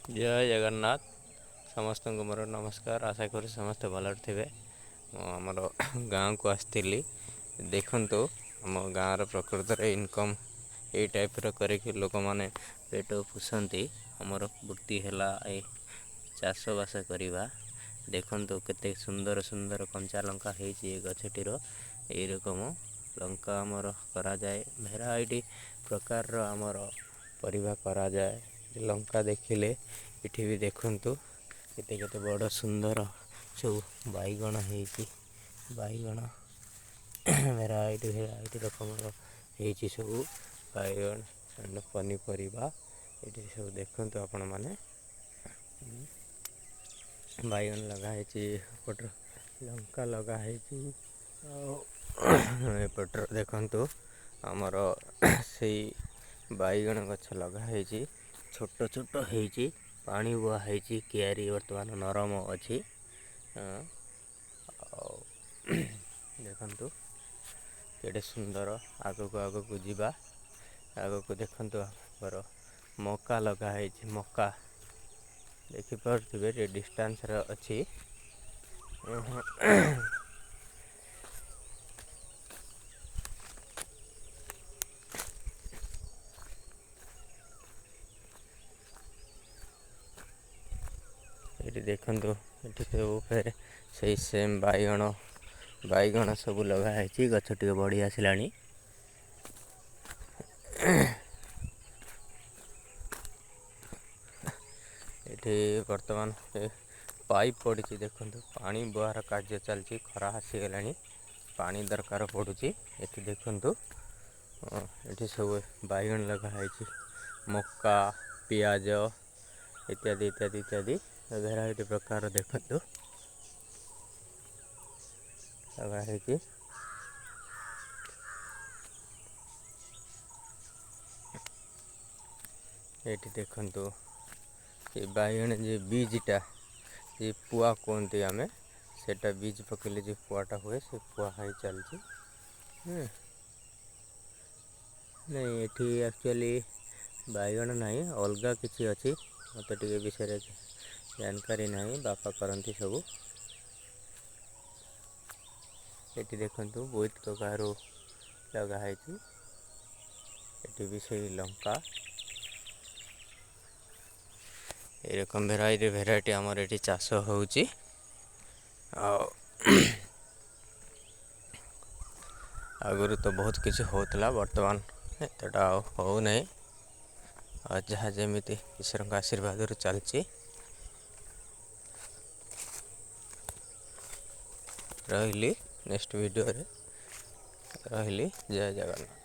ଜୟ ଜଗନ୍ନାଥ। ସମସ୍ତଙ୍କୁ ମୋର ନମସ୍କାର। ଆଶା କରୁଛି ସମସ୍ତେ ଭଲରେ ଥିବେ। ମୁଁ ଆମର ଗାଁକୁ ଆସିଥିଲି। ଦେଖନ୍ତୁ, ଆମ ଗାଁର ପ୍ରକୃତରେ ଇନକମ୍ ଏଇ ଟାଇପ୍ର କରିକି ଲୋକମାନେ ପେଟ ପୋଷନ୍ତି। ଆମର ବୃତ୍ତି ହେଲା ଏ ଚାଷବାସ କରିବା। ଦେଖନ୍ତୁ, କେତେ ସୁନ୍ଦର ସୁନ୍ଦର କଞ୍ଚା ଲଙ୍କା ହେଇଛି ଏ ଗଛଟିର। ଏଇରକମ ଲଙ୍କା ଆମର କରାଯାଏ। ଭେରାଇଟି ପ୍ରକାରର ଆମର ପରିବା କରାଯାଏ। ଲଙ୍କା ଦେଖିଲେ, ଏଠି ବି ଦେଖନ୍ତୁ, କେତେ କେତେ ବଡ଼ ସୁନ୍ଦର ସବୁ ବାଇଗଣ ହେଇଛି। ବାଇଗଣ ଭେରାଇଟି ଭେରାଇଟି ରକମର ହେଇଛି ସବୁ ବାଇଗଣ ଆଣ୍ଡ ପନିପରିବା। ଏଠି ସବୁ ଦେଖନ୍ତୁ ଆପଣମାନେ, ବାଇଗଣ ଲଗା ହେଇଛି, ଏପଟର ଲଙ୍କା ଲଗା ହେଇଛି। ଆଉ ଏପଟର ଦେଖନ୍ତୁ, ଆମର ସେଇ ବାଇଗଣ ଗଛ ଲଗା ହେଇଛି, ଛୋଟ ଛୋଟ ହେଇଛି, ପାଣି ବୁହା ହେଇଛି, କିଆରି ବର୍ତ୍ତମାନ ନରମ ଅଛି। ଆଉ ଦେଖନ୍ତୁ କେଡ଼େ ସୁନ୍ଦର। ଆଗକୁ ଆଗକୁ ଯିବା। ଆଗକୁ ଦେଖନ୍ତୁ, ଆମର ମକା ଲଗା ହେଇଛି। ମକା ଦେଖିପାରୁଥିବେ, ଟିକେ ଡିଷ୍ଟାନ୍ସରେ ଅଛି। ଏଠି ଦେଖନ୍ତୁ, ଏଠି ସବୁ ଫେରେ ସେଇ ସେମ୍ ବାଇଗଣ, ବାଇଗଣ ସବୁ ଲଗା ହେଇଛି। ଗଛ ଟିକେ ବଢ଼ି ଆସିଲାଣି। ଏଠି ବର୍ତ୍ତମାନ ପାଇପ୍ ପଡ଼ିଛି, ଦେଖନ୍ତୁ, ପାଣି ବୁହାର କାର୍ଯ୍ୟ ଚାଲିଛି। ଖରା ଆସିଗଲାଣି, ପାଣି ଦରକାର ପଡ଼ୁଛି। ଏଠି ଦେଖନ୍ତୁ, ଏଠି ସବୁ ବାଇଗଣ ଲଗା ହେଇଛି, ମକା, ପିଆଜ ଇତ୍ୟାଦି ଇତ୍ୟାଦି ଇତ୍ୟାଦି ଭେରାଇଟି ପ୍ରକାର ଦେଖନ୍ତୁ ଲଗା ହେଇଛି। ଏଠି ଦେଖନ୍ତୁ, ଏ ବାଇଗଣ ଯେ ବୀଜଟା, ଯେ ପୁଆ କୁହନ୍ତି ଆମେ, ସେଟା ବୀଜ ପକେଇଲେ ଯେ ପୁଆଟା ହୁଏ, ସେ ପୁଆ ହେଇ ଚାଲିଛି। ନାଇଁ, ଏଠି ଆକ୍ଚୁଆଲି ବାଇଗଣ ନାହିଁ, ଅଲଗା କିଛି ଅଛି। ମୋତେ ଟିକେ ବିଷୟରେ ଜାନକାରୀ ନାହିଁ, ବାପା କରନ୍ତି ସବୁ। ଏଠି ଦେଖନ୍ତୁ, ବୋଇତ କଖାରୁ ଲଗା ହେଇଛି। ଏଠି ବି ସେଇ ଲଙ୍କା। ଏରକମ ଭେରାଇଟି ଭେରାଇଟି ଆମର ଏଠି ଚାଷ ହେଉଛି। ଆଉ ଆଗରୁ ତ ବହୁତ କିଛି ହେଉଥିଲା, ବର୍ତ୍ତମାନ ଏତେଟା ଆଉ ହେଉନାହିଁ। ଆଉ ଯାହା ଯେମିତି ଈଶ୍ୱରଙ୍କ ଆଶୀର୍ବାଦରୁ ଚାଲିଛି। ରହିଲି, ନେକ୍ସଟ ଭିଡ଼ିଓରେ ରହିଲି। ଜୟ ଜଗନ୍ନାଥ।